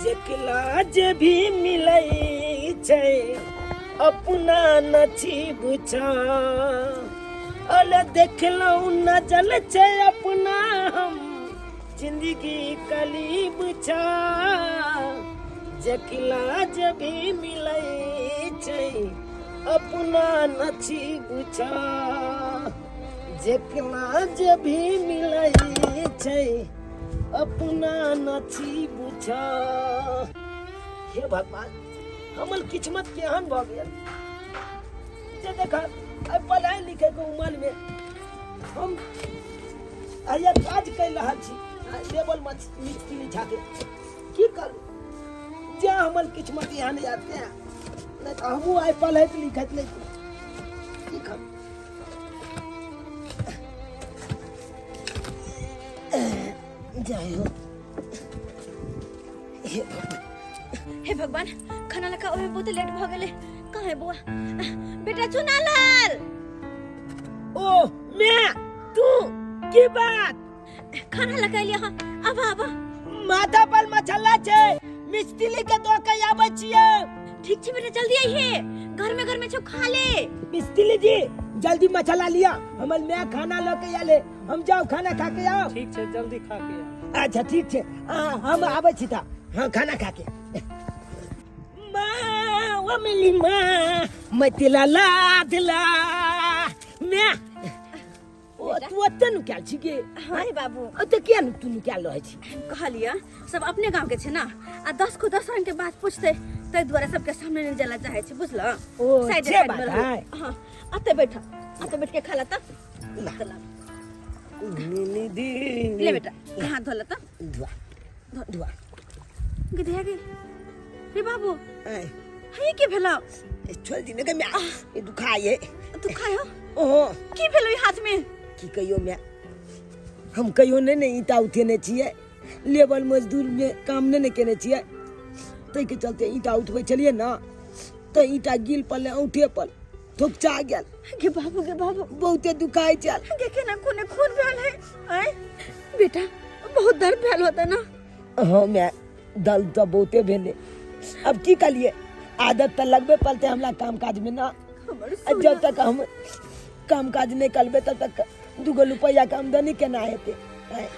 जेकला जे भी मिलै छै अपना नसीब छा। अले देखलहुँ नजल छै अपना हम जिंदगी कलीब छा। जेकला जे भी मिलै छै अपना नसीब छा। जेकला जे भी मिलै छै अपना नसीब छा। हे भगवान, हमर किस्मत केहन भऽ गेल जे देख आइ पढ़ाइ लिखैके उमरमे हम आइ काज करि रहल छी लेबल मिस्त्री झाके। की करू जे हमर किस्मत एहन यऽ तेँ, नहि तऽ हमहूँ आइ पढ़ैत लिखैत नहि। की करू, जय हो हे भगवान। हे भगवान, खाना लगा ओहे बहुत लेट भ गेले। कहाँ है बुआ? बेटा चुनालाल। ओ मैं तू की बात? खाना लगा लिया। हाँ, अब अब माथा पर मछला छै, मिस्त्री के दो के आबै छियै। ठीक छै बेटा, जल्दी आइहे, घर में घर में छौ, खा ले। मिस्त्री जी जल्दी मछला लिया, हमर माय खाना ल के आले, हम जाओ खाना खा के आओ। ठीक छै, जल्दी खा के आओ। अच्छा ठीक छै, हम आबै छी ता। हाँ खाना खा के। माँ ओ मिली माँ मैथिला लादला माँ। ओ तू ओते नुकायल छी के? हाँ रे बाबू। ओते किया तू नुकायल रहै छी? कहलियै सब अपने गांव के छै ना, आ 10 को 10 रंग के बात पूछते, ताहि दुआरे सबके सामने नहीं जाला चाहे छी, बुझल? ओ, साइड से साइड बात में रहू। है। हाँ, अते बैठ, अते बैठ के खा ला त। ला। ले बेटा, हाथ धो ले त। धुआ धुआ। गिधिया गे रे बाबू। ऐ। हे की भेलो? ए, छोड़ दी ने गे म्या, ई दुखाए। दुखायो? ओहो। की भेलो ई हाथ में? की कहियो म्या, हम कहियो ने ने ईटा उठेने छियै, लेबर मजदूर में काम ने ने केने छियै, ताहिके चलते ईटा उठबै छलियै ना तऽ ईटा गिल पड़लै औंठे पर, थोकचा गेल। गे बाबू, गे बाबू। बहुते दुखाइ छल। गे केना कोने खून भेल है? आय बेटा, बहुत दर्द भेल होता ना? हाँ मैं, दर्द तऽ बहुते भेलै। अब की करिए, आदत तऽ लगबे पड़तै हमरा काम काज में ना। हमर आ जब तक हम काम काज नहि करबै तब तक दूगो रुपैआ के आमदनी केना हेतै? आँय,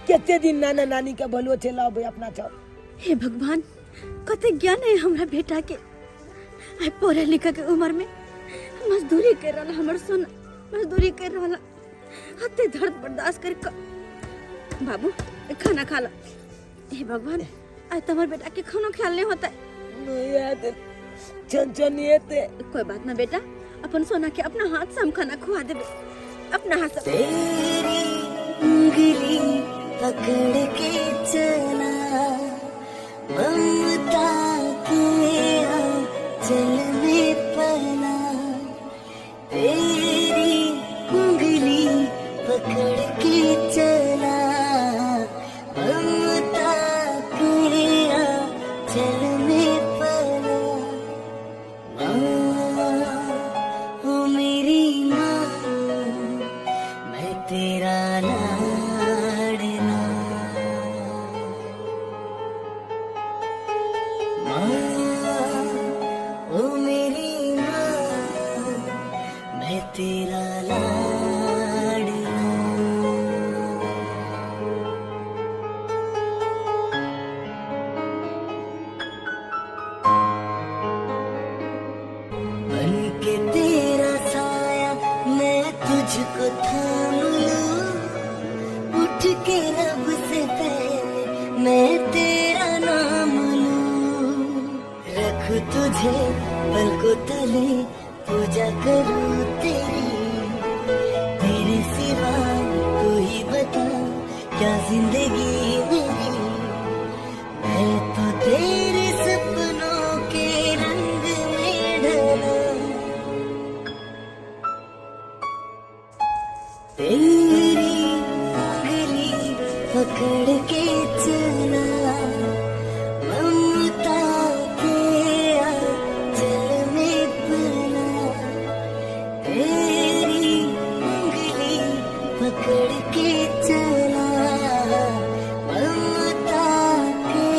कते दिन नाना नानी के भलो छै लाबै अपना छौ। हे भगवान, कते ज्ञान है हमरा बेटा के। आइ पढ़े लिखे के उम्र में मजदूरी कर रहा हमर सोना, मजदूरी कर रहा, हते दर्द बर्दाश्त कर क। बाबू खाना खा ला। हे भगवान, आइ तो हमर बेटा के खानो ख्याल नहीं होता। नहीं आते छन छन एते। कोई बात ना बेटा, अपन सोना के अपना हाथ से हम खाना खुआ देबे, अपना हाथ से। तेरी उंगली पकड़ के चला ममता के आंचल में पला, तेरी उंगली पकड़ के चला ममता के आंचल में पला। माँ ओ मेरी माँ, मैं तेरा लाडला। माँ ओ मेरी माँ, मैं तेरा लाडला। बन के तेरा साया मैं तुझको थाम लूं, उठ के रब से पहले मैं तेरा नाम लूं। रख तुझे पलकों तले पूजा करूं तेरी, तेरे सिवा तू ही बता क्या जिंदगी मेरी। मैं तो तेरे सपनों के रंग में ढला, तेरी उंगली पकड़ के चला ममता के आंचल में पला, तेरी उंगली पकड़ के चला ममता के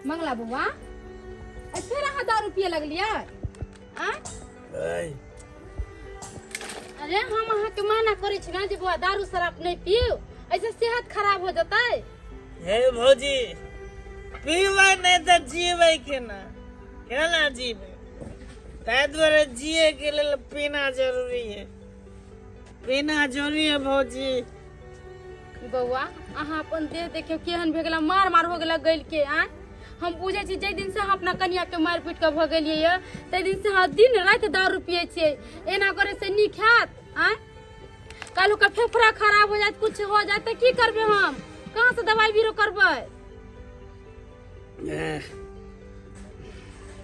मंगला बौआ, आइ फेर अहाँ दारू पिए लगलियै आँय? अरे हम अहाँके मना करै छी ने जे बौआ दारू शराब नहि पीउ, एहिसँ सेहत खराब हो जेतै। हे भौजी, पीबै नहि तऽ जीबै केना? केना जीबै? ताहि दुआरे जिए के लेल पीना जरूरी है, पीना जरूरी है भौजी। बौआ, अहाँ अपन देह देखियौ केहन भए गेला, मार मार हो गेला गलि के। आँय, हम बुझै छी जाहि दिन से अहाँ अपना कनिया के मारि पीट के भऽ गेलियै यऽ ताहि दिन से अहाँ दिन राति दारू पियै छियै। एना करे से नीक हैत? आँय, काल्हि के फेफड़ा खराब हो जायत, कुछ हो जायत तऽ की करबै हम? कहाँ से दवाई बीरो करबै?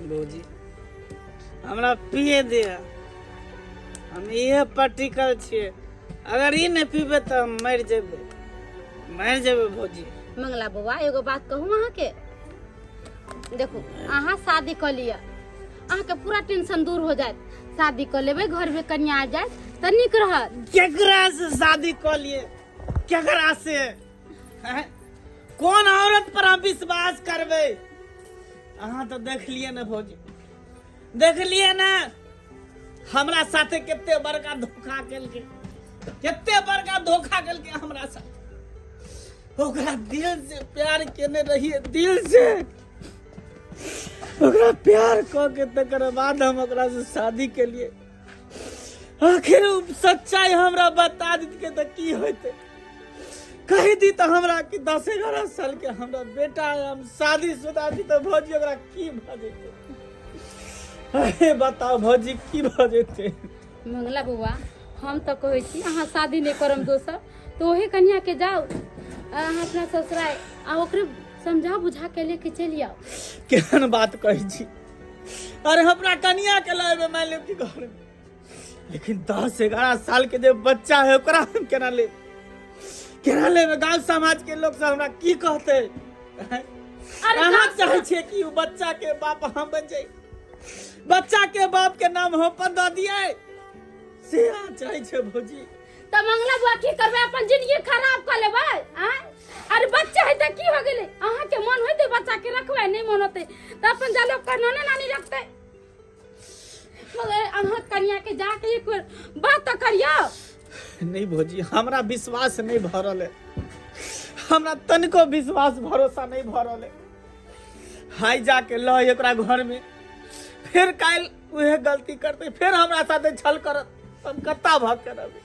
भौजी, हमरा पिए दिअ, हम इहे पटिकल छियै। अगर ई नहि पीबै तऽ हम मरि जेबै, मरि जेबै भौजी। मंगला बौआ, एगो बात कहू अहाँके? देखू, अहाँ शादी कऽ लिअ, अहाँके पूरा टेंशन दूर हो जायत। शादी कऽ लेबै, घर में कनिया आ जायत तऽ नीक रहत। केकरा से शादी कऽ लिए? केकरा से हैं? कोन औरत पर हम विश्वास करबै? अहाँ तऽ देखलियै ने भौजी, देखलियै ने हमरा साथे कते बड़का धोखा केलकै, कते बड़का धोखा केलकै हमरा साथे। ओकरा दिल से प्यार केने रहिए, दिल से ओकरा प्यार कऽ के तकर बाद हम ओकरा से शादी केलिए। आखिर उ सच्चाई हमरा बता देतकै तऽ की होइतै? कहि दी तऽ हमरा कि 10-11 साल के हमरा बेटा है, हम शादीशुदा छी, तऽ भौजी ओकरा की भऽ जेतै? अरे बताओ भौजी, की भऽ जेतै? मंगला बौआ, हम तऽ कहै छी अहाँ शादी नहि करम दोसर, तऽ ओही कनिया के जाउ अहाँ अपना ससुराल आ ओकरे समझा बुझा के लेके चलि आउ। केहन बात कहै छी? अरे हमरा कनिया के लाबे मान लियौ कि घर में, लेकिन 10-11 साल के जे बच्चा है ओकरा हम केना लेब, केना लेब? गांव समाज के लोग सब हमरा की कहते? अरे अहाँ गाँव चाहै छियै कि उ बच्चा के बाप हम बन जाई, बच्चा के बाप के नाम हम अपन दऽ दियै, से अहाँ चाहै छियै भौजी? तऽ मंगला बुआ, की करबै? अपन जिंदगी खराब कऽ लेबै? आँय, अरे बच्चा है तऽ की हो गेलै? अहाँके मन होतै बच्चा के रखबै, नहि मन होतै तऽ अपन जालो के नाना नानी रखतै। मगर अहाँ कनिया के जाके एक बेर बात तऽ करियौ। नहीं भौजी, हमरा विश्वास नहीं भऽ रहल है, हमरा तनिको विश्वास भरोसा नहीं भऽ रहल है। हाय जाके लऽ एकरा घर में, फिर काल्हि उहे गलती करते, फिर हमरा साथे छल करत, हम कत्ता भऽ के रहबै?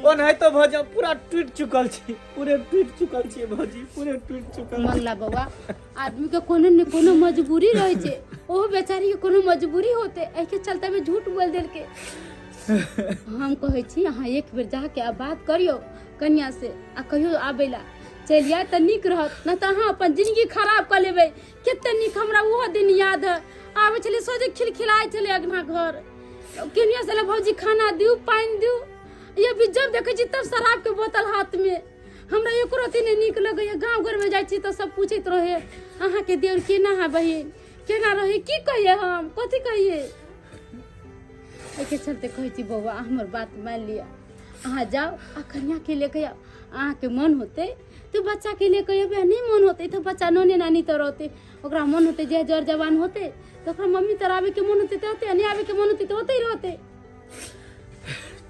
ओनाहितो भौजी हम पूरा टूटि चुकल छी, पूरे टूटि चुकल छी भौजी, पूरे टूटि चुकल छी। मंगला बौआ, आदमी के कोनो ने कोनो मजबूरी रहै छै, ओहो बेचारी के कोनो मजबूरी होते, एहिके चलते में झूठ बोल देलके। हम कहै छी अहाँ एक बेर जाके आ बात करियौ कनिया से आ कहियो आबै ला, चलि आयत तऽ नीक रहत, नहि तऽ अहाँ अपन जिंदगी खराब कऽ लेबै। कते नीक हमरा ओहो दिन याद है, आबै छलै सोझे खिलखिलाइ छलै अगना घर, केनिया से भौजी खाना दिउ, पानि दिउ। ये भी जब देखै छी तब शराब के बोतल हाथ में, हमरा एको रत्ती नहि नीक लगैया। गाँव घर में जाइ छी तऽ सब पूछैत रहे अहाँके देवर केना है, बहिन केना रहे, की कहिए हम, कथी कहिए? एहिके चलते कहै छी बौआ, हमर बात मानि लिअ, अहाँ जाउ आ कनिया के लेके आउ। अहाँके मन होतै तऽ बच्चा के लेके अयबै, नहि मन होतै तऽ बच्चा नाने नानी तऽ रहतै। ओकरा मन होतै जे जर जवान होतै तऽ ओकरा मम्मी तर आबैके मन होतै तऽ होतै, नहि आबैके मन होतै तऽ ओतै रहतै।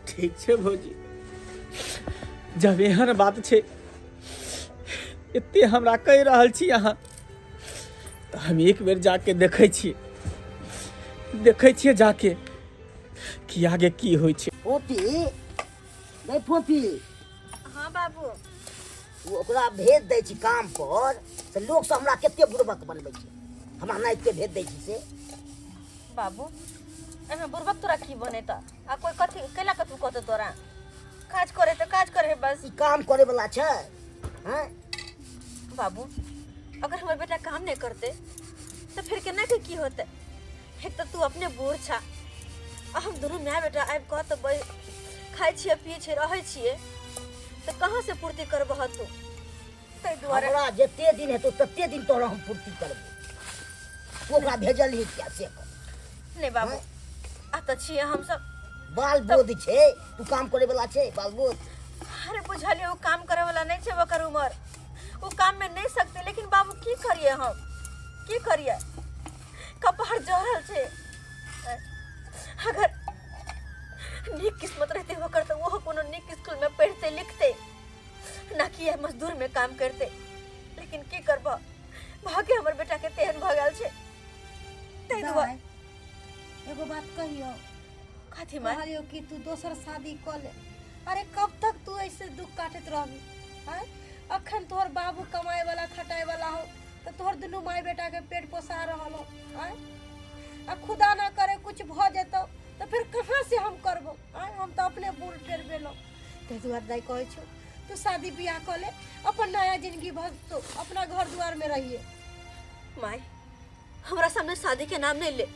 ठीक छै भौजी, जब एहन बात छै, एते हमरा कहि रहल छी अहाँ, तऽ हम एक बेर जाके देखै छियै, देखै छियै जाके कि आगे की होइ छै। फोफी नहीं फोफी। हाँ बाबू। ओ ओकरा भेज दै छी काम पर से लोग सब हमरा कते बुड़बक बनबै छै, हमरा नाइत के भेज दै छी से। बाबू, एहिमे बुड़बक तोरा की बनेता आ कोई कथी कैला कथू कहतो तोरा? काज करे तऽ काज करे बस। ई काम करे वाला छै? हैं बाबू, अगर हमर बेटा काम नहीं करते तो फिर केना के की होते? एक तऽ तू अपने बूढ़ छा आ हम दुनू माय बेटा आबि कऽ तऽ खाइ छियै, पियै छियै, रहै छियै, तऽ कहाँ से पूर्ति करबह तू? ताहि दुआरे हमरा जते दिन हेतौ तते दिन तोरा हम पूर्ति करबो। तू ओकरा भेजलही किया से कह। नहि बाबू, आ तऽ छियै हमसब बाल बोध छै, तू काम करे वाला छै बाल बोध। अरे बुझलियै, ओ काम करे वाला नहि छै, ओकर उमर ओ काम में नहीं सकते। लेकिन बाबू की करिए, हम की करिए, कपार जरल छै। अगर नीक किस्मत रहते ओकर तऽ ओहो कोनो नीक स्कूल में पढ़ते लिखते, ना कि यह मजदूर में काम करते। लेकिन की करब, भाग्य हमर बेटा के तेहन भऽ गेल छै, ताहि दुआरे। दाइ, एगो बात कहियो? कथी माय? कहलियो कि तू दोसर शादी कऽ ले। अरे कब तक तू ऐसे दुख काटैत रहबी? आँय, अखन तोहर बाबू कमाए वाला खटाए वाला हो तऽ तोहर दुनू माय बेटा के पेट पोसा रहल हो। आँय, आ खुदा ना करे कुछ भऽ जेतौ तऽ फिर कहाँ से हम करबो? आँय, हम तऽ अपने बूढ़ टेढ़ भेलहुँ। ताहि दुआरे दाइ कहै छौ, तू शादी बियाह कऽ ले, अपन नया जिंदगी भऽ जेतौ, अपना घर दुआर में रहिए। माय, हमरा सामने शादी के नाम नहीं ले।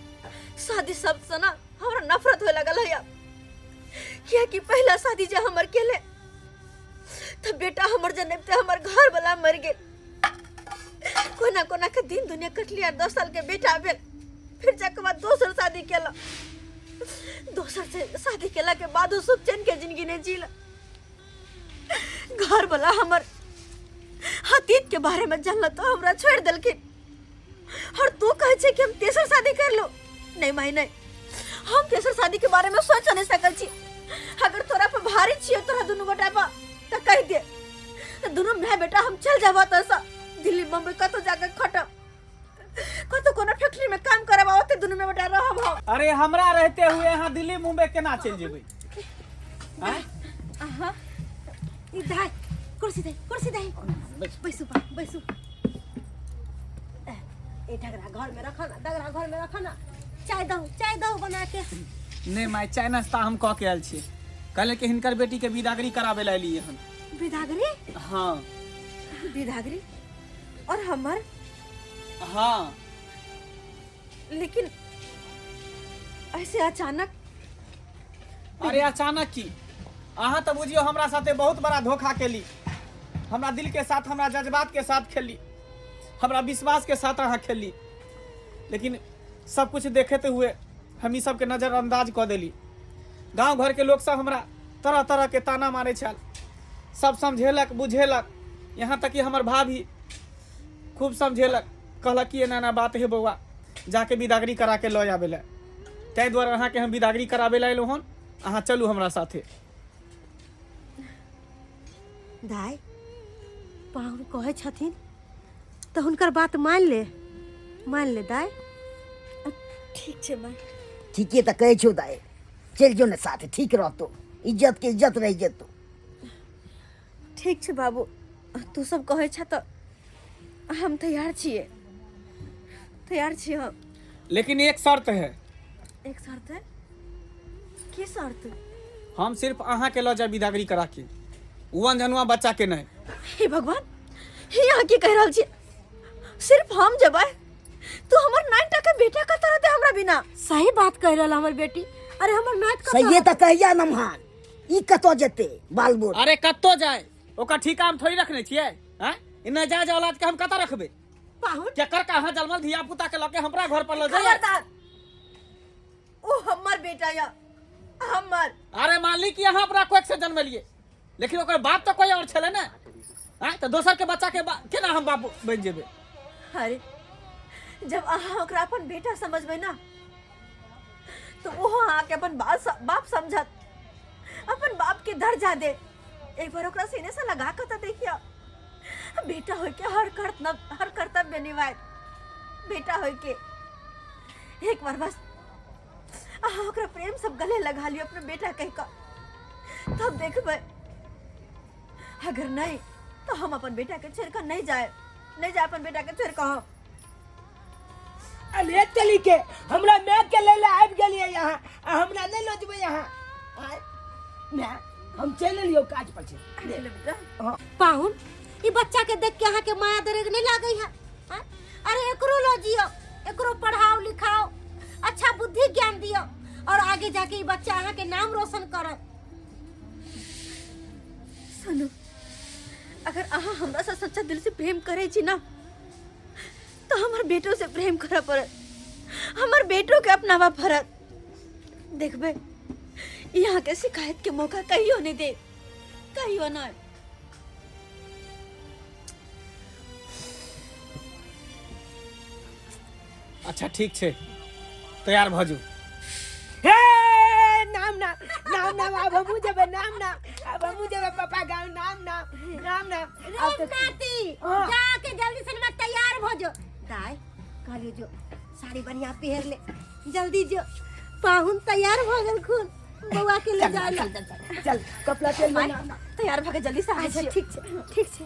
शादी शब्द से ना हमरा नफरत होए लगल है, कियाकि पहला शादी जे हमर केले तो बेटा हमर जनमते हमर घर वाला मर गेल। कोना कोना के दिन दुनिया कटली आ 10 साल के बेटा भेल। फिर जाके बाद दोसर शादी केला। दोसर से शादी केला के बाद सुख चैन के जिंदगी नहीं जीला। घर वाला हमर अतीत के बारे में जानल तो हमरा छोड़ देलखिन, और तू कहे छे कि हम तेसर शादी कर लो। नहीं माई नहीं, हम तेसर शादी के बारे में सोच नहीं सकल छी। अगर तोरा पर भारी छियो तोरा दुनू गोटा पर तो कह दे, दुनू माय बेटा हम चल जाबो तोसा दिल्ली बम्बई कतो जाके खटब, कतो कोनो फैक्ट्री में काम करब, ओते दुनू माय बेटा रहब हम। अरे हमरा रहते हुए यहाँ दिल्ली मुंबई केना चलि जेबै? आँय? अहाँ ई दाइ कुर्सी दे, कुर्सी दे, बैसू बा, बैसू। ए डगरा घर में रखो ना, डगरा घर में रखो ना। चाय दहो, चाय दहो बना के। नहि माय, चाय नाश्ता हम कऽ के आयल छी। कहले कि हिनकर बेटी के विदागरी कराबे लए एलियै हन। विदागरी? हाँ। विदागरी और हमर? हाँ। लेकिन ऐसे अचानक? अरे अचानक की, अहाँ तऽ बुझियौ हमरा साथे बहुत बड़ा धोखा केली। हमरा दिल के साथ, हमरा जज्बात के साथ खेली, हमरा विश्वास के साथ अहाँ खेली। लेकिन सब कुछ देखते हुए हम ई सबके नजरअंदाज कऽ देली। गाँव घर के लोग सब हमरा तरह तरह के ताना मारे छल, सब समझेलक बुझेलक, यहाँ तक कि हमर भाभी खूब समझेलक, कहलक कि एना एना बात है बौआ, जाके विदागरी करा के लऽ आबै लए। ताहि दुआरे अहाँके हम विदागरी कराबै लए अयलहुँ हन, अहाँ चलू हमरा साथे। दाइ, पाहुन कहै छथिन तऽ हुनकर बात मान ले, मान ले दाइ। ठीक छै माय। ठीके तऽ कहै छौ दाइ, चलि जो ने साथे, ठीक रहतौ, इज्जत के इज्जत रहि जेतौ। ठीक छै बाबू, तू सब कहै छ तऽ हम तैयार छियै, तैयार छियै हम। लेकिन एक शर्त है। एक शर्त है? की शर्त? हम सिर्फ अहाँ के लऽ जाय विदागरी करा के, ओ अनजनुआ बच्चा के नहीं। हे भगवान, हे अहाँ की कहि रहल छी? सिर्फ हम जेबै? तू हमर नाइन टा के बेटा कतऽ रहतै हमरा बिना? सही बात कहि रहल हमर बेटी। अरे हमर नाति कतऽ सहिए तऽ कहिया नमहान, ई कतऽ जेतै बाल बोध? अरे कतौ जाय, ओकर ठीका हम थोड़ी रखने छियै। आँय, ई नाजायज औलाद के हम कतऽ रखबै? पाहुन केकर कहाँ जन्मल धिया पुता के लके हमरा घर पर ल जाइए? खबरदार, ओ हमर बेटा या हमर। अरे मान ली कि अहाँ अपना कोख से जन्मलिए, लेकिन ओकर बाप तो कोई और छले ने। आँय, तऽ दोसर के बच्चा के केना हम बाप बनि जेबै? अरे जब अहाँ ओकरा अपन बेटा समझबै ना तो ओहो अहाँके अपन बाप समझत, अपन बाप के दर्जा दे। एक बार ओकरा सीने से लगा के तो देखियो, बेटा होय के हर कर्तव्य निभाए बेटा होय के। एक बार बस अहाँ ओकरा प्रेम सब गले लगा लियो अपने बेटा कह के, तब देखबै। अगर नहीं तो हम अपन बेटा के छोड़ के नहीं जाए, नहीं जाए अपन बेटा के छोड़ के हम। अरे चली के हमरा my के ले ले आबि गेलियै यहाँ, आ हमरा नहि लऽ जेबै यहाँ? आय my, हम चलि एलियौ काज पर छै। ले बेटा। पाहुन, ई बच्चा के देख के अहाँ के माया दरेग नहीं लागे है? आँय? अरे एकरो लऽ जियो, एकरो पढ़ाओ लिखाओ, अच्छा बुद्धि ज्ञान दियो और आगे जाके ई बच्चा अहाँ के नाम रोशन करत। सुनू, अगर अहाँ हमरा से सच्चा दिल से प्रेम करै छी ना तो हमर बेटो से प्रेम करऽ पड़त, हमर बेटो के अपनाबऽ पड़त। देखबै यहाँ के शिकायत के मौका कहियो नहीं दे, कहियो नहीं। अच्छा ठीक छै, तैयार भऽ जो। हे नाम नाम नाम नाम, आब हमहूँ जेबै। नाम नाम, आब हमहूँ जेबै पापा गाँव। नाम नाम नाम नाम, आब तऽ नाती हाँ। जाके जल्दी से मत तैयार हो जो। दाय कहलियो जो साड़ी बढ़िया पहन ले, जल्दी जो, पाहुन तैयार हो गेल खून बउआ के ले जाए ला। चल कपड़ा तेल में। नाम नाम तैयार भऽ के जल्दी से आबै अच्छा छियौ। ठीक छै, ठीक छै।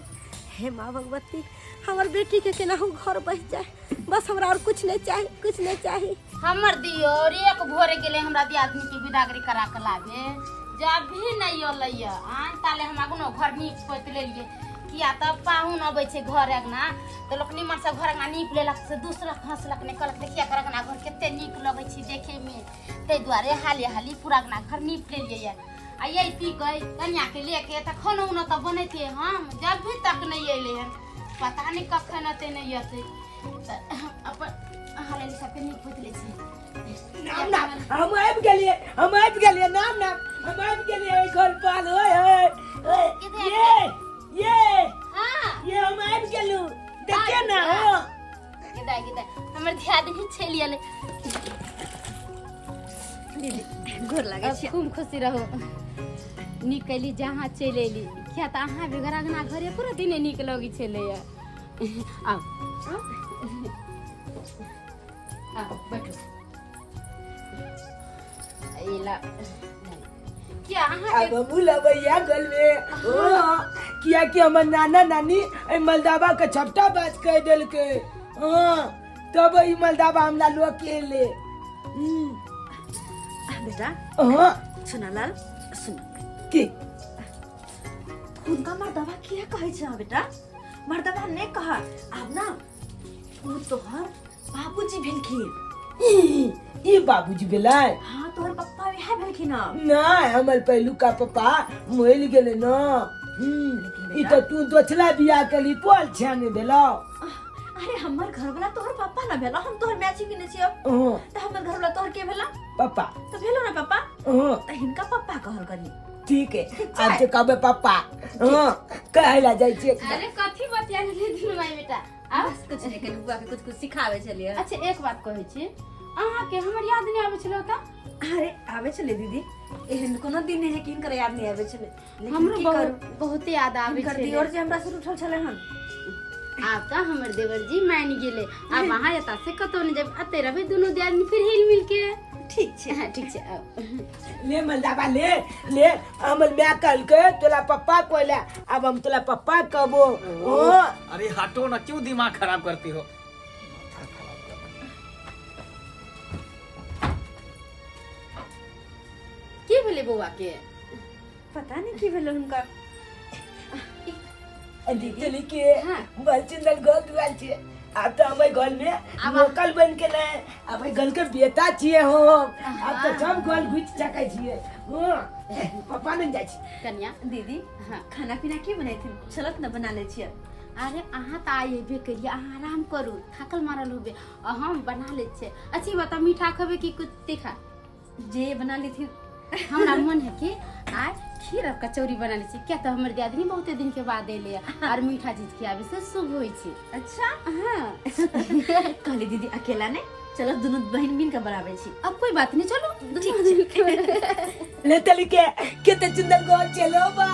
हे माँ भगवती, हमर बेटी के केनाहु घर बस जाए, बस हमरा और कुछ नहीं चाही, कुछ नहीं चाही। हमर दियोर एक भोरे गेले हमरा दियादनी के बिदागरी करा के लाबे, जब भी नहीं अलै आन ताले हम अगनो घर नीप पोति लेलिए। किया तऽ पाहुन अबै छै घर अगना तऽ लोक निमन से घर अगना नीप लेलक से दूसरक हंसलक नहि, कहलक देखिया कर अगना घर कते नीक लगै छै देखे में। ताहि दुआरे हाली हाली पूरा अगना घर नीप लेलिए। आ अयती गई कनिया के लेके तऽ खाना उना तऽ बनैतियै हम, जब भी तक नहीं अयलै हन, पता नहीं कखन अतै नहीं अतै। तऽ अपन हाली सबके नीप पोति लै छी। नाम नाम, हम आबि गेलियै, हम आबि गेलियै। नाम नाम, हम आबि गेलियै ओहि घर पर। ओए ओए ओए, ये ये हाँ ये हम आबि गेलहुँ, देखिए ना। हाँ गिदा गिदा, हमर दियादनी चलि एलै। दीदी गोर लागै अब छी। खूब खुशी रहो। नीक कैली जहाँ चलि एली, किया तऽ अहाँ बेगर अङ्गना घर एको दिन नहि नीक लगै छलैए। आउ आउ बैठू। एला किया अहाँके आब हमहूँ लबैया गलमे। हाँ, कियाकि हमर नाना नानी एहि मलदाबा के छपटा बाज कह देलकै। हाँ, तब ई मलदाबा हमरा लऽ के एलै। बेटा। हाँ। सोनालाल सुन। की? हुनका मर्दबा किया कहै छै बेटा? मर्दबा नहि कह आब ना, ओ तोहर बाबूजी भेलखिन। ई ई बाबूजी भेलै? हाँ, तोहर पप्पा वएह भेलखिन हँ। नहि, हमर पहिलुका पप्पा मरि गेलै न। ई तऽ तू दोसरा बियाह केली, पोल छाने भेलौ। अरे हमर घरवाला तोहर पप्पा ना भेला, हम तोहर माय छी कि नहि छियौ? हाँ। तऽ हमर घरवाला तोहर के भेला? पप्पा। तऽ भेलो ना पप्पा? हाँ। तऽ हिनका पप्पा कहल करी। ठीक है, आब तऽ कहबै पप्पा। हाँ, कहै ला जाइ छियै। अरे कथी बतिया गेलियै दुनू माय बेटा? आब बस कुछ नहि, कनि बुआ के कुछ कुछ सिखाबै छलियै। अच्छा एक बात कहै छी, अहाँके हमर याद नहि आबै छलै ओतऽ? अरे आबै छलै दीदी, एहन कोनो दिन नहि है कि हिनकर याद नहि आबै छलै, लेकिन हमरो की बहुत करू, बहुते याद आबै हिनकर छलै। दियोर जे हमरा से उठल छलै हन। आब तऽ हमर देवर जी मानि गेलै, आब अहाँ एतऽ से कतौ नहि जायब, एतै रहबै दुनू दियादनी फिर हिल मिल के। ठीक छै। हाँ, ठीक छै आब। ले मलदाबा ले ले। हमर माय कहलकै तोला पप्पा कहला, आब हम तोला पप्पा कहबो। ओ अरे हटो ना, क्यों दिमाग खराब करती हो? की भेलै बौआ के? पता नहीं की भेलै हुनका। दीदी के हाँ। बलचंदन घर दुआर छे, आब तऽ हम घर में नौकर बन के ने, आब एहि घर के बेटा छियै हम। आब तऽ सब घर घुसि सकै छियै। हाँ, पप्पा नहि जाइ छी। कनिया। दीदी। हाँ। खाना पीना की बनेथिन? चलत ने बना लै छियै। अरे अहाँ तऽ आइ अयबे केलियै, अहाँ आराम करू, थाकल मारल होबे, आ हम बना लै छियै। अच्छा ई बताउ, मीठा खेबै कि कुछ तीखा? जे बना लेथिन। हमरा मन है कि आइ खीर और कचौड़ी बना लै छी, किया तऽ हमर दियादनी बहुते दिन के बाद एलै और मीठा चीज खियाबै से शुभ होइ छै। अच्छा। हाँ। कहली दीदी अकेला नहीं, चलो दुनू बहन मिल के बनाबै छी। अब कोई बात नहीं, चलो दुनू मिल के बना- ले तली के केते सुंदर घर चलो बा।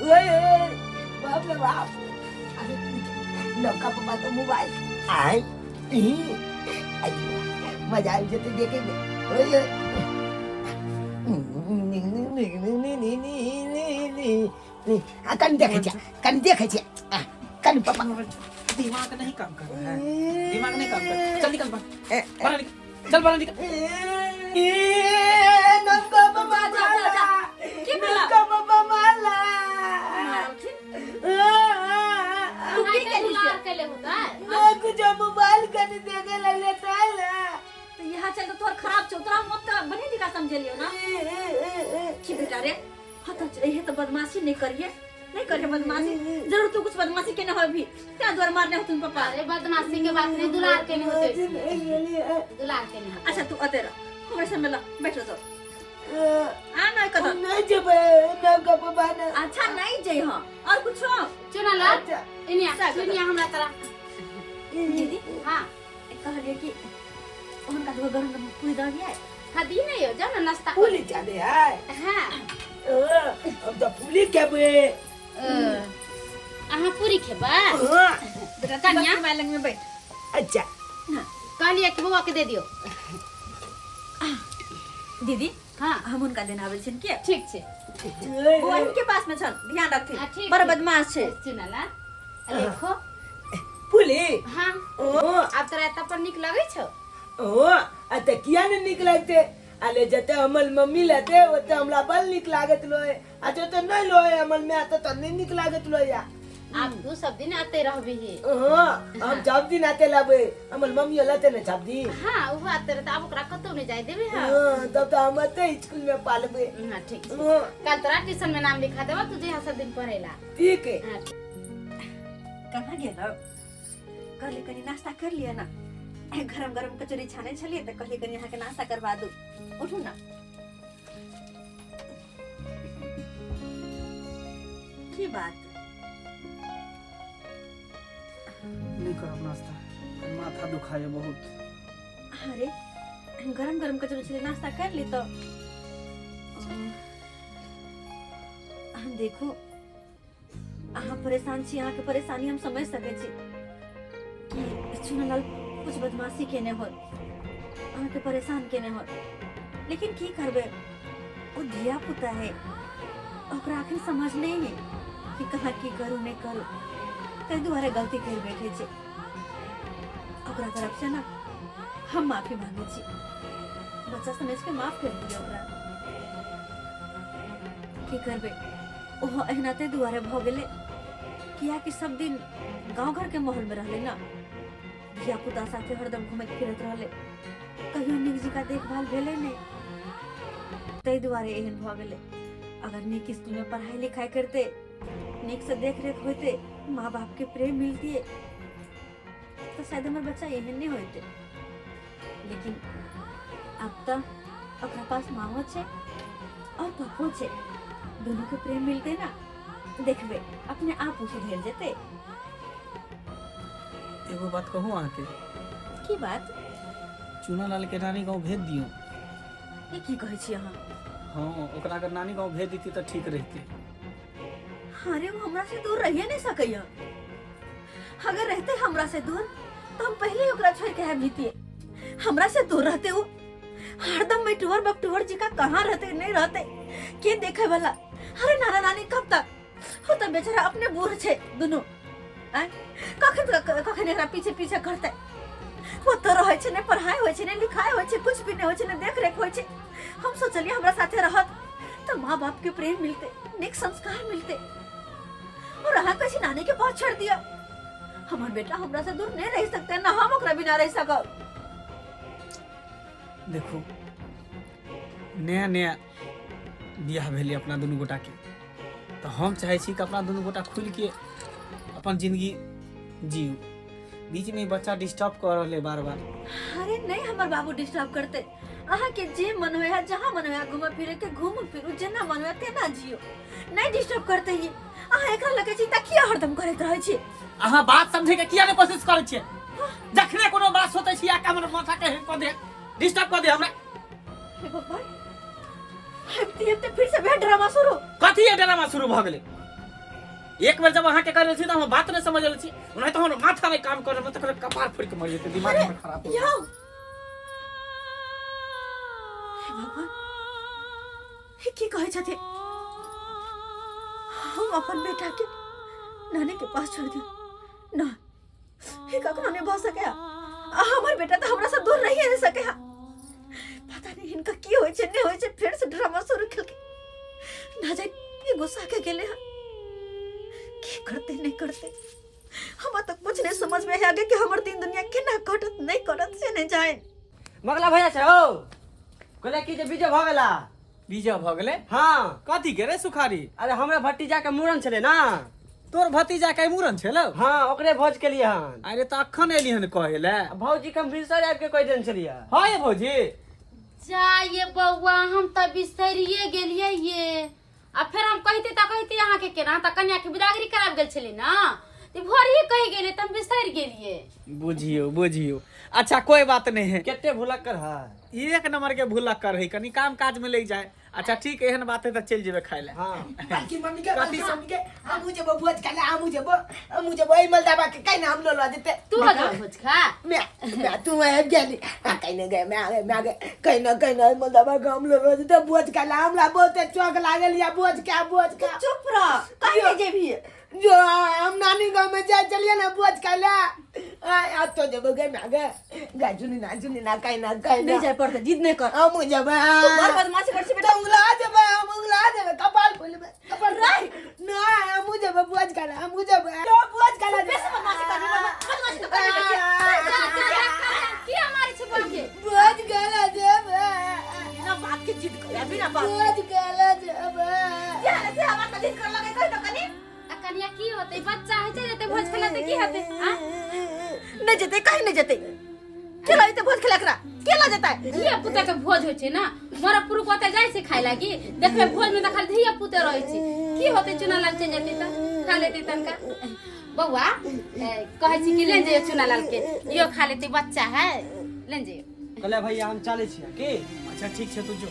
ओए ओए, बाप रे बाप। अरे नौका पप्पा तो मोबाइल आय ई, आई, मजा आबि जेतै देखे में। ओए ओए। आ कनि देखै छियै, कनि देखै छियै। आ, कनि पप्पा। दिमाग नहीं काम कर रहा है, दिमाग नहीं काम कर। चल निकल बाहर, बाहर निकल, चल बाहर निकल। ए, नौका पप्पा माला, नौका पप्पा माला। तू की केली केले होता? ना कुछ, मोबाइल कनि देखे लगले ताला। तो यहाँ चल तो तोहर खराब छौ, तोरा मत बने दिका समझेलियो ना की बेटा रे। हाँ तो ये तो बदमाशी नहीं करिए। नहीं करे बदमाशी जरूर तू कुछ बदमाशी केने होबी तें दुआरे मारने होतुन पापा। अरे बदमाशी के बात नहीं, दुलार के नहीं होते, दुलार के नहीं होते। अच्छा तू अते रह, हमरे संग ला बैठ जाओ। आ नहीं कदम नहीं जेबै ना गप बाना। अच्छा नहीं जई हां और कुछ चुना ला इनिया सुनिया हमरा तरह दीदी। हां कहलिए कि हुनका दूगो गरम गरम पूरी दऽ दियै। हाँ दी नहीं हो, जाओ ना नाश्ता पूरी जाने है। हाँ हम तो पूरी खेबै। अहाँ पूरी खेबै? बेटा कन्या? कन्या लग में बैठ। अच्छा कहलिए कि बौआ के दे दियो दीदी। हाँ हम हुनका देना आबै छियनि के ठीक छै। बौआ के पास में छन, ध्यान रखथिन, हाँ, ठीक बड़ छै। बदमाश छै। चुना ला देखो पूरी। हाँ ओ आब तोरा एतऽ पर नीक लगै छौ? ओ आ तऽ किया ने नीक लगते? अले जते हमर मम्मी लेते ओते हमरा बड़ नीक लागत लोए, आ जते नहीं लोए हमर माय तऽ नहीं नीक लागत लोए। आब तू सब दिन आते रहबही। हाँ हम सब दिन आते लाबे, हमर मम्मी लेते ने सब दिन। हाँ ओहो आते रहते, आब ओकरा कतौ नहीं जाय देबे। हाँ हाँ तब तो हम आते स्कूल में पालबे। हाँ ठीक छै। हाँ कल तोरा ट्यूशन में नाम लिखा देबो, तू जहिया सब दिन पढ़ेला। ठीक है। हाँ कहाँ गेल? कहली कनी नाश्ता कर लिअ ना, गरम गरम कचौड़ी छाने छलियै तऽ कहली कनी अहाँके नाश्ता करवा दू। उठू ना। की बात? नहीं करब नाश्ता, माथा दुखाए बहुत। अरे गरम गरम कचौड़ी छलै, नाश्ता कर ली तो। हम देखू अहाँ परेशान छी, अहाँके परेशानी हम समझ सकै छी कि चुनलाल कुछ बदमाशी केने होत, अहाँके परेशान केने होत, लेकिन की करबै, ओ धिया पुता है, ओकरा अखन समझ नहीं है कि कहाँ की करू नहीं करू, ताहि दुआरे गलती कर बैठे छै। ओकरा तरफ से ना हम माफी मांगे छी, बच्चा समझ के माफ कर दियौ ओकरा। की करबै, ओहो एहना ताहि दुआरे भऽ गेलै कियाकि सब दिन गाँव घर के माहौल में रहलै ना, धिया पुता साथे हरदम घुमैत फिरैत रहलै, कहियो नीक जकाँ देखभाल भेलै नहि, ताहि दुआरे एहन भऽ गेलै। अगर नीक स्कूल में पढ़ाई लिखाई करते, नीक से देख रेख होते, माँ बाप के प्रेम मिलतिए, तो शायद हमर बच्चा एहन नहीं होते। लेकिन अब तो ओकरा पास माओ छै और पप्पो छै, दोनों के प्रेम मिलते ना, देखबे अपने आप ओ सुधर जेते। एगो बात कहूँ अहाँके? की बात? चूना लाल के नानी गाँव भेज दियौ। ई की कहै छी अहाँ? हाँ ओकरा अगर नानी गाँव भेज देती तऽ ठीक रहते। अरे वो हमरा से दूर रहिए नहीं सकैया, अगर रहते हमरा से दूर तो हम पहले ही ओकरा छोड़ के आबि जतिए। हमरा से दूर रहते वो हरदम मैटुअर बकटुअर जी का कहाँ रहते नहीं रहते के देखे वाला। अरे नाना नानी कब तक हो, तो बेचारा अपने बूढ़ छे दुनू, आय कखन कखन एकरा पीछे पीछे करते। वो तो रहै छै, नहीं पढ़ाई होइ छै, नहीं लिखाई होइ छै, कुछ भी नहीं होइ छै, नहीं देख रेख होइ छै। हम सोचलिए हमरा साथे रहत तो माँ बाप के प्रेम मिलते, नीक संस्कार मिलते, और अहाँ कहै छी नानी के पास छोड़ दिया। हमर बेटा हमरा से दूर नहीं रह सकते ना हम ओकरा बिना रह सकब। देखो नया नया बियाह भेलै अपना दुनू गोटा के, तऽ हम चाहै छी कि अपना दुनू गोटा खुलि के अपन जिंदगी जीव। बीच में बच्चा डिस्टर्ब कर रहले बार बार। अरे नहीं हमर बाबू डिस्टर्ब करते, अहाँ के जे मन होय है जहाँ मन होय है घूमे फिरे के घूमू फिरू, जेना मन होय तेना जियो, नहीं डिस्टर्ब करते ही। अहाँ एकरा लगे छी त किया हरदम करैत रहै छी? अहाँ बात समझे के किया नहीं कोशिश करै छियै? जखने कोनो बात सोचै छी आके हमर माथा के हिट कऽ दे, डिस्टर्ब कऽ दे हमरा। हे भगवान, आबिते आबिते फिर से वएह ड्रामा शुरू। कथी ये ड्रामा शुरू भऽ गेलै? एक बेर जब अहाँके कहले छी तऽ हम बात नहि समझ छी, नहि तऽ हमर माथा नहि काम कर रहल, तऽ कपार फोड़ि के मरि जेतै, दिमाग हमर खराब हो यौ हे भगवान, हे की कहै छथिन? हम अपन बेटा के नानी के पास छोड़ दियो ना, हे कखनो नहीं भऽ सके। आ हमर बेटा तऽ हमरा से दूर रहिए नहीं सके। पता नहीं हिनका की होइ छै नहीं होइ छै, फेर से ड्रामा शुरू केलकै। ना जाने की गुस्सा के गेले हन, की करते नहीं करते हमरा तो कुछ नहीं समझ में आगे कि हमर दिन दुनिया केना कटत नहीं कटत से नहीं जाए। मगला भैया छै हौ, कहले कि जे बीजो भऽ गेला। बीजा भऽ गेलै। हाँ। कथी के रे सुखारी? अरे हमरा भतीजा के मूड़न छलै ना। तोर भतीजा के मूड़न छलौ? हाँ, ओकरे भोज के लिए हन। अरे तऽ अखन एली हन कहे ले। आ भौजी के हम भिनसर आबि के कहि देने छलियै। हाँ ये भौजी। जा ये बौआ, हम तऽ बिसरिए गेलियै ये। आ फेर हम कहिते तऽ कहिते अहाँके केना तऽ कन्या के बिदागरी कराबि गेल छलै ना, तऽ भोरही कहि गेलै तऽ हम बिसरि गेलियै। बुझियो बुझियो। अच्छा कोई बात नहीं है। कते भुलक्कर है। एक नंबर के भुलक्कर है, कनी काम काज में लग जाए। अच्छा ठीक, एहन बात है तऽ चलि जेबै खाय ले। हाँ। बल्कि मम्मी के, बल्कि मम्मी के हमहू जेबो भोज खाय ले, हमहू जेबो, हमहू जेबो। एहि मलदाबा के कहीं ना हम लोलवा जेते। तू हो जा भोज खा। मैं मैं तू आबि गेली। आ कहीं ना गए, मैं आ गए, मैं आ गए। कहीं ना कहीं ना एहि मलदाबा के हम लोलवा जेते भोज खाय ले। हमरा बहुते चौक लागल या भोज खा, भोज खा। चुप रह, कहीं नहीं जेबही। जो हम नानी गांव में जाए चलिए ना भोज खाय ले। आ आ तो जेबो गे, मैं गे। गा सुनी ना, सुनी ना, कहीं ना कहीं ना। नहीं जाए पड़ते, जिद नहीं कर। हमहू जेबै। तू बड़ बदमाशी कर छी बेटा। तो उंगला जेबै, हम उंगला जेबै, कपाल फुलबै, कपाल। नहीं, हमहू जेबै भोज खाय ले, हमहू जेबै। तो भोज खाय ले। बेसी बदमाशी कर, बदमाशी तो कर बेटा। जा जा जा, किया मारै छै बौआ के? भोज खाय ले जेबै। बिना बात के जिद कर, बिना बात। भोज खाय ले जेबै। जे से हमरा से जिद कर लगे कहि तो कनी। आ कन्या की होतै, बच्चा होइ छै जेतै भोज खेला तऽ की हेतै? आ नहीं जेतै, कहीं नहीं जेतै। के लऽ जेतै भोज खेला एकरा? के लऽ जेतै? धिया पुता के भोज होइ छै ना, मरा पुरुख ओतऽ जाइ छै खाय लागी, देखबै भोज में तऽ खाली धिया पुते रहै छै। की होतै चुना लाल चलि जेतै तऽ खा लेतै तनका। बौआ कहै छी कि ले जइयो चुना लाल के, इहो खा लेतै, बच्चा है, ले जइयो। कहले भैया हम चलै छियै की? अच्छा ठीक छै, तू जो।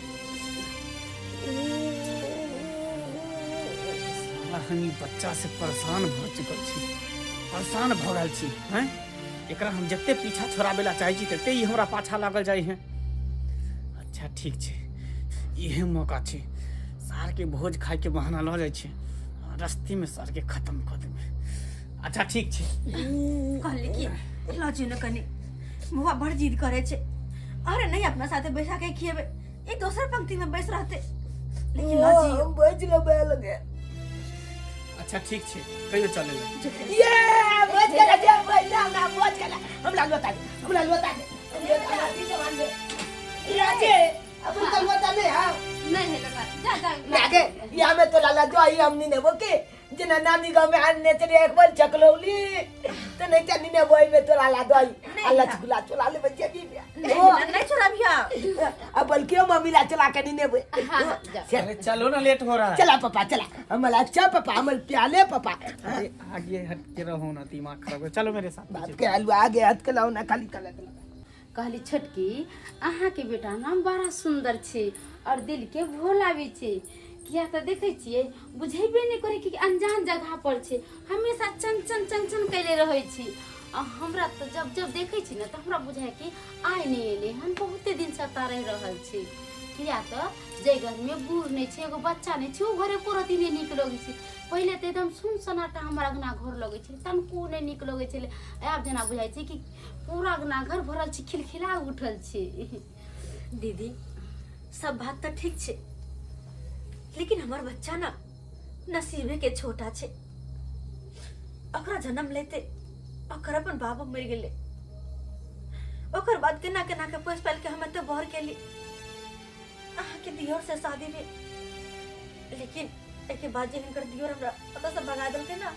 साला हम ई बच्चा से परेशान भऽ चुकल छी, परेशान भऽ गेल छी। हैं, एकरा हम जते पीछा छोड़ाबै ला चाहै छी तते ई हमरा पाछा लागल जाइ है। अच्छा ठीक छै, इहे मौका छै, सार के भोज खाय के बहाना लऽ जाइ छै, रस्ते में सार के खत्म कऽ देबै। अच्छा ठीक छै। कहली कि लऽ जियो ने कनी, बौआ बड़ जिद करे छै। अरे नहीं, अपना साथे बैठा के खिएबे, ई दोसर पंक्ति में बैस रहते, लेकिन लऽ जियो। हम बैठ लेबै लगे। अच्छा ठीक छै, कहियो चले ले। ये भोज खाय ले जेबै ना, ना भोज खाय ले। हमरा लोता दे, हमरा लोता दे, हमरा लोता दे। राजे, अब तो लोता नहीं है। नहीं है लोता, जा जा। लागे या में तो लाला जो आई हम नहीं नेबो के जेना नानी गांव में आने चले एक बार चकलौली तो नहीं चली ने बोई में तो लाला दो आई अल्लाह चुगला चला ले बच्चे की। नहीं नहीं छोड़ा भैया। अब बल्कि हम मम्मी ला चला के नहीं नेबो। हाँ हाँ जा। अरे चलो ना, लेट हो रहा है। चला पापा चला, हमला अच्छा पापा, हमल प्याले पापा। अरे आगे हट के रहो ना, दिमाग खराब है। चलो मेरे साथ। बाप के आलू आगे हट के लाओ ना, खाली कला कला। कहली छोटकी अहाँके बेटा नाम बड़ा सुंदर छै और दिल के भोला भी छै, किया तऽ देखै छियै बुझेबे नहि करै कि अनजान जगह पर छै, हमेशा चंचन चंचन कैले रहै छी। आ हमरा तऽ जब जब देखै छी ने तऽ हमरा बुझाय कि आइ नहि एलै हन, बहुते दिन से एतऽ रहि रहल छै। किया तऽ जाहि घरमे बूढ़ नहि छै, एगो बच्चा नहि छै, ओ घर एको रत्ती नहि नीक लगै छै। पहिले तऽ एकदम सुन सन्नाटा हमर अङ्गना घर लगै छलै, तनिको नहि नीक लगै छलै। आब जेना बुझाइ छै कि पूरा अङ्गना घर भरल छै, खिलखिला उठल छै। दीदी सब बात तऽ ठीक छै, लेकिन हमर बच्चा ना नसीबे के छोटा छै। ओकरा जन्म लेते ओकर अपन बाबू मरि गेलै, ओकर बाद केना केना के पोसि पालि के हम एते बड़ केली। अहाँके दियोर से शादी भेल, लेकिन एहिके बाद जे हिनकर दियोर हमरा ओतऽ से भगा देलकै ना,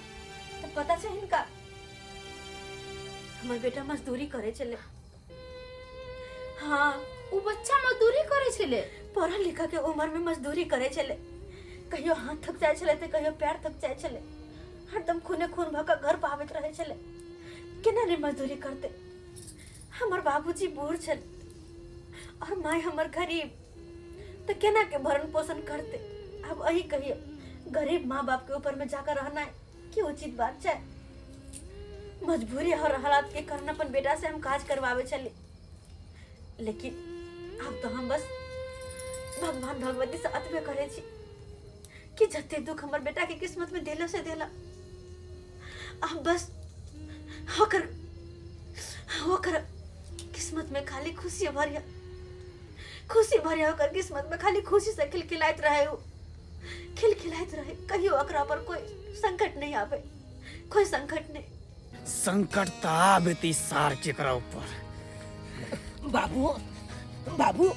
तऽ पता छै हिनका हमर बेटा मजदूरी करे छलै। हाँ, ओ बच्चा मजदूरी करै छलै? पढ़ल लिखल के उम्र में मजदूरी करे छलै। कहियो हाथ थक जाइ छलै तऽ कहियो पैर थक जाइ छलै, हरदम खूने खून भऽ कऽ घर पर आबैत रहै छलै। केना नहि मजदूरी करतै? हमर बाबूजी बूढ़ छल और माय हमर गरीब, तऽ केना के भरण पोषण करतै? आब अही कहियो, गरीब माँ बाप के ऊपर में जाकर रहना की उचित बात छै? मजबूरी और हालात के कारण अपन बेटा से हम काज करवावे छली, लेकिन आब तो हम बस भगवान भगवती से अतबे करे छी कि जते दुख हमर बेटा के किस्मत में देलो से देला, आब बस ओकर ओकर किस्मत में खाली खुशी भरिया, खुशी भरिया। ओकर किस्मत में खाली खुशी से खिलखिलाइत रहे, उ खिलखिलाइत रहे, कहियो ओकरा पर कोई संकट नहीं आवे, कोई संकट नहीं। संकट तऽ आब एतै सार के एकरा ऊपर। बाबू बाबू,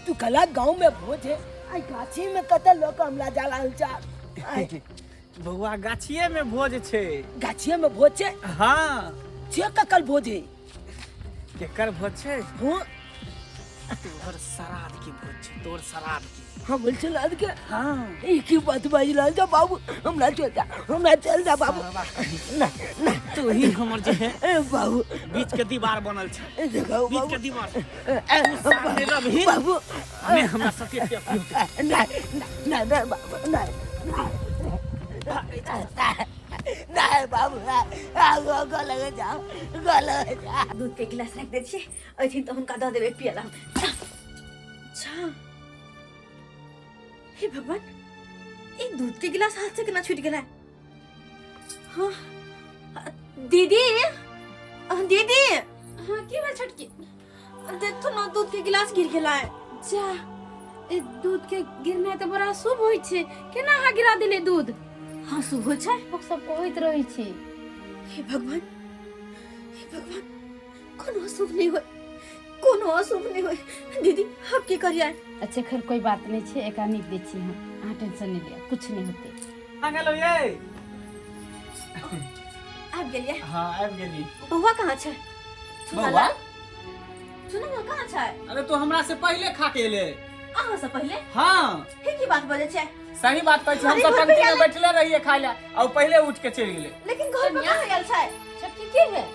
तू कला गांव में भोज है। आइ गाछी में कतऽ लोक हमरा जा रहल छा आइ बौआ गाछिए में भोज छै। गाछिए में भोज छै? हाँ। छे ककल भोज है? केकर भोज छै? हाँ। तोहर श्राद्ध के भोज छै, तोहर श्राद्ध के। हम बोल चल के। हाँ। एक ही बात बाजी लाल जा बाबू, हमरा चल जा, हमरा चल जा बाबू। ना ना तू ही हमर जे है ए बाबू बीच के दीवार बनल छै। ए देखो बीच बाबू। के दीवार। ए, ए, तू सामने रहबही। बाबू। हमें हमरा सत्य के अथी होतै। ना ना ना बाबू, ना ना बाबू, ना गो गो लगे जाओ, गो लगे जाओ। दूध के गिलास राखि दै छियै, अथिन तऽ हुनका दऽ देबै पियला। अच्छा हे भगवान, ई दूध के गिलास हाथ से केना छूटि गेलै? हाँ दीदी, दीदी। हाँ की भेल छोटकी? देखो ना दूध के गिलास गिर गेलै। जा, ए दूध के गिरनाइ तऽ बड़ा शुभ होइ छै, केना अहाँ गिरा देलियै दूध? हाँ शुभ होइ छै, लोक सब कहैत रहै छै। हे भगवान, हे भगवान, कोनो अशुभ नहीं होय, कोनो अशुभ नहीं होय। दीदी आप की करिए? अच्छा खैर कोई बात नहीं छै, एकरा नीक दै छी हम, अहाँ टेंशन नहीं लिअ, कुछ नहीं होतै। आ गेलौ ये। आबि गेलियै? हाँ आबि गेली। बौआ कहाँ छै? बौआ? सुनू ना कहाँ छै? अरे तू हमरा से पहिले खा के एले। अहाँ से पहिले? हाँ। हे की बात बजै छै? सही बात कहै छी, हम अरे सब घर पे पंक्ति में आयल- बैठले रहिए खाय ला, आ उ पहिले उठ के चलि गेलै। लेकिन घर पर कहाँ आयल छै? छोटकी की भेल?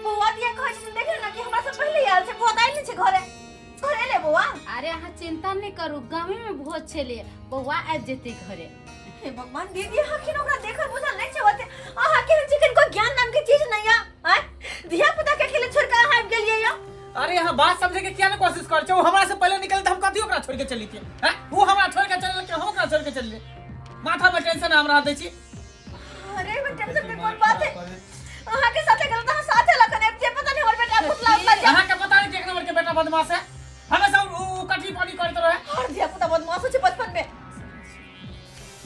बौआ दिया कहै छै, देखियौ ना कि हमरा से पहिले आयल छै, बौआ तऽ आयल नहि छै घरे। घर एलै बौआ? अरे अहाँ चिंता नहीं करू, गामे में भोज छलै, बौआ आबि जेतै घरे। हे भगवान, दीदी अहाँ खिन ओकरा देखल बुझल नहि छै ओते। अहाँ केहन छी, किनको ज्ञान नाम के चीज नहीं है। आँय? धिया पुता के अकेले छोड़ के अहाँ आबि गेलियै यऽ। अरे यहाँ बात समझे के किया ना कोशिश कर छौ? हमरा से पहले निकल त हम कथी ओकरा छोड़ के चली थी? हैं? वो हमरा छोड़ के चलल के हम ओकरा छोड़ के चलले? माथा में टेंशन हमरा दै छी। अरे में टेंशन के कोन बात है? अहाँ के साथे गलत, अहाँ साथे लखन आबि जे पता नहीं हमर बेटा फुसला उतला जा। अहाँ के पता नहीं कि एक नंबर के बेटा बदमाश है, हमेशा उ कटी पानी करत रहे। हर धिया पुता बदमाश हो छै बचपन में।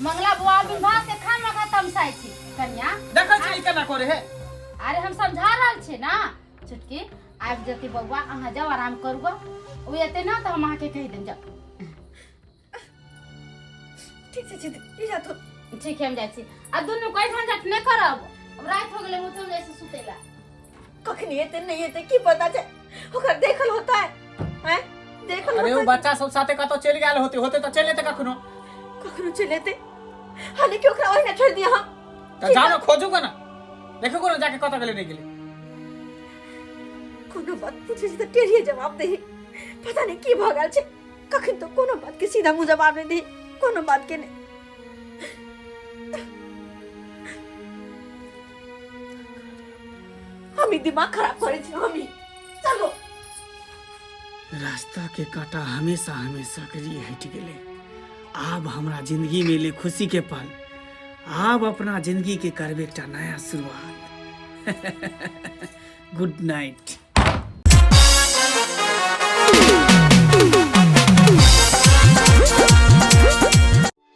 मंगला बुआ विवाह से खान मखा तमसाइ छी कन्या। देखै छी ई केना करे है। अरे हम समझा रहल छी ना छोटकी, आबि जेतै बौआ, अहाँ जाउ आराम करू गो, ओ एतै ना तऽ हम अहाँके कहि देब। जाउ। ठीक छै दीदी, ई जाथु। ठीक है हम जाइ छी, आ दुनू कोइ झंझट नहि करब, अब राति हो गेलै, मुँह जाइ छी सुतै ला। कखनी एतै नहीं एतै की पता छै, ओकरा देखल होता है? हैं देखल? अरे होता वो बच्चा सब साथे कतौ चलि गेल होते, होते तऽ चलि एतै कखनो। कखनो चलि एतै, हालांकि ओकरा ओहिना छोड़ि दिया हम। तऽ जाओ ना खोजू को ना, देखू को ना जाके कतऽ गेलै नहि गेलै। कोनो बात पूछे छै तऽ टेढ़िए जवाब दही, पता नहीं की भऽ गेल छै, कखन तो कोनो बात के सीधा मुँह जवाब नहीं दही, कोनो बात के नहीं। हम ही दिमाग खराब करे छी हम ही। चलो। रास्ता के कांटा हमेशा हमेशा के लिए हटि गेलै। आब हमरा जिंदगी में एलै खुशी के पल, आब अपना जिंदगी के करबै एकटा नया शुरुआत। Good night.